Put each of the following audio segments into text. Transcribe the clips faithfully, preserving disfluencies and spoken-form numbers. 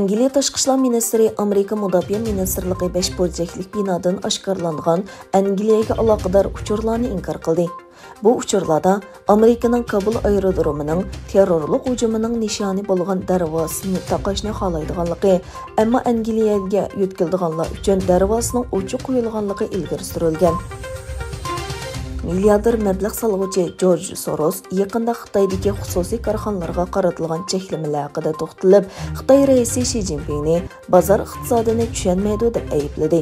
ئەنگلىيە تاشقى ئىشلار مىنىستىرى ئامېرىكا مۇداپىئە مىنىستىرلىقى بەش بۇرجەكلىك بىنادىن ئاشكارىلانغان ئەنگلىيەگە ئالاقىدار ئۇچۇرلارنى ئىنكار قىلدى. بۇ ئۇچۇرلاردا ئامېرىكىنىڭ كابۇل ئايرودرومىنىڭ تېررورلۇق ھۇجۇمىنىڭ نىشانى بولغان دەرۋازىسىنى تاقاشنى خالايدىغانلىقى، ئەمما ئەنگلىيەگە يۆتكىلىدىغانلار ئۈچۈن دەرۋازىنىڭ ئوچۇق قويۇلغانلىقى ئىلگىرى سۈرۈلگەن. مىلياردېر مەبلەغ سالغۇچى جورج سوروس يېقىندا خىتايدىكى خۇسۇسىي كارخانىلارغا قارىتىلغان چەكلىمىلەر ھەققىدە توختىلىپ، خىتاي رەئىسى شى جىنپىڭنى بازار ئىقتىسادىنى چۈشەنمەيدۇ دەپ ئەيىبلىدى.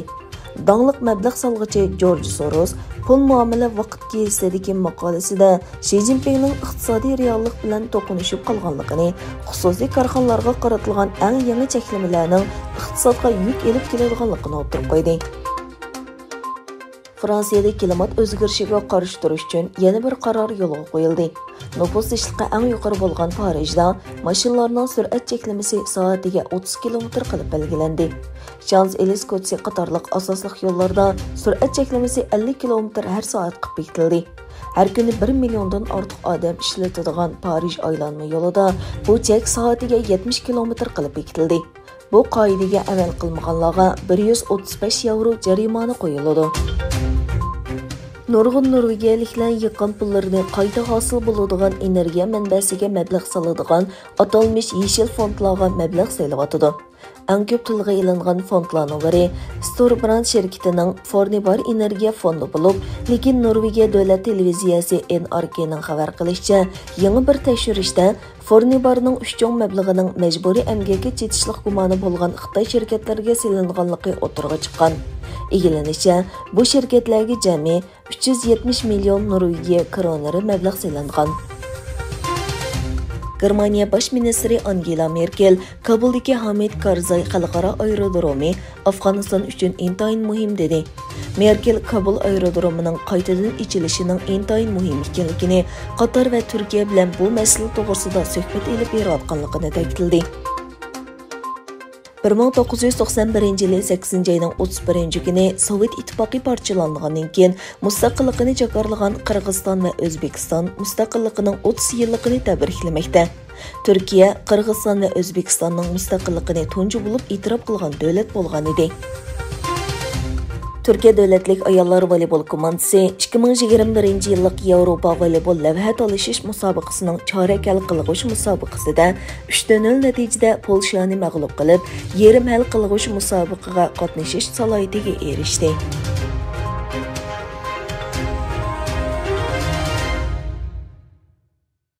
داڭلىق مەبلەغ سالغۇچى جورج سوروس پۇل مۇئامىلە ۋاقىت گېزىتىدىكى ماقالىسىدە شى جىنپىڭنىڭ ئىقتىسادىي رېئاللىق بىلەن توقۇنۇشۇپ قالغانلىقىنى، خۇسۇسىي كارخانىلارغا قارىتىلغان ئەڭ يېڭى چەكلىمىلەرنىڭ ئىقتىسادقا يۈك ئېلىپ كېلىدىغانلىقىنى ئوتتۇرىغا قويدى. فرانسىيەدە كىلىمات ئۆزگىرىشىگە قارشى تۇرۇش ئۈچۈن يەنە بىر قارار يولغا قويۇلدى. نوپۇس زىچلىقى ئەڭ يۇقىرى بولغان پارىژدا ماشىنىلارنىڭ سۈرئەت چەكلىمىسى سائىتىگە ئوتتۇز كىلومېتىر قىلىپ بەلگىلەندى. شانس ئېلىز كوچىسى قاتارلىق ئاساسلىق يوللاردا سۈرئەت چەكلىمىسى ئەللىك كىلومېتىر ھەر سائەت قىلىپ بېكىتىلدى. ھەر كۈنى بىر مىليوندىن ئارتۇق ئادەم ئىشلىتىدىغان پارىژ ئايلانما يولىدا بۇ چەك سائىتىگە يەتمىش كىلومېتىر قىلىپ بېكىتىلدى. بۇ قائىدىگە ئەمەل قىلمىغانلارغا بىر يۈز ئوتتۇز بەش ياۋرو جەرىمانە قويۇلىدۇ. نۇرغۇن نورۋېگىيەلىكلەر يىغقان پۇللىرىنى قايتا ھاسىل بولىدىغان ئېنېرگىيە مەنبەسىگە مەبلەغ سالىدىغان ئاتالمىش يېشىل فوندلارغا مەبلەغ سېلىۋاتىدۇ. ئەڭ كۆپ تىلغا ئېلىنغان فوندلارنىڭ بىرى ستوربراند شىركىتىنىڭ فورنىبار ئېنېرگىيە فوندى بولۇپ، لېكىن نورۋېگىيە دۆلەت تېلېۋىزىيەسى ئېن ئار كېنىڭ خەۋەر قىلىشىچە، يېڭى بىر تەكشۈرۈشتە فورنىبارنىڭ ئۈچ چوڭ مەبلىغىنىڭ مەجبۇرىي ئەمگەككە چېتىشلىق گۇمانى بولغان خىتاي شىركەتلىرىگە سېلىنغانلىقى ئوتتۇرىغا چىققان. ئىگىلىنىشىچە، بۇ شىركەتلەرگە جەمئىي ئۈچ يۈز يەتمىش مىليون نورۋېگىيە كرونېرى مەبلەغ سېلىنغان. گېرمانىيە باش مىنىستىرى ئانگېلا مېركېل كابۇلدىكى ھامىد كارزاي خەلقئارا ئايرودرومى ئافغانىستان ئۈچۈن ئىنتايىن مۇھىم، دېدى. مېركېل كابۇل ئايرودرومىنىڭ قايتىدىن ئېچىلىشىنىڭ ئىنتايىن مۇھىم ئىكەنلىكىنى قاتار ۋە تۈركىيە بىلەن بۇ مەسىلە توغرىسىدا سۆھبەت ئېلىپ بېرىۋاتقانلىقىنى تەكىتلىدى. بىر مىڭ توققۇز يۈز توقسان بىرىنچى يىلى سەككىزىنچى ئاينىڭ ئوتتۇز بىرىنچى كۈنى سوۋېت ئىتتىپاقى پارچىلانغاندىن كېيىن مۇستەقىللىقىنى جاكارلىغان قىرغىزىستان ۋە ئۆزبېكىستان مۇستەقىللىقىنىڭ ئوتتۇز يىللىقىنى تەبرىكلىمەكتە. تۈركىيە قىرغىزىستان ۋە ئۆزبېكىستاننىڭ مۇستەقىللىقىنى تۇنجى بولۇپ ئېتىراپ قىلغان دۆلەت بولغان ئىدى. تۈركىيە دۆلەتلىك ئاياللار ۋالىبول كوماندىسى ئىككى مىڭ يىگىرمە بىرىنچى يىللىق ياۋروپا ۋالىبول لەۋھە تالىشىش مۇسابىقىسىنىڭ چارەك ھەل قىلغۇچ مۇسابىقىسىدە ئۈچ تە نۆل نەتىجىدە پولشانى مەغلۇپ قىلىپ، يېرىم ھەل قىلغۇچ مۇسابىقىگە قاتنىشىش سالاھىيىتىگە ئېرىشتى.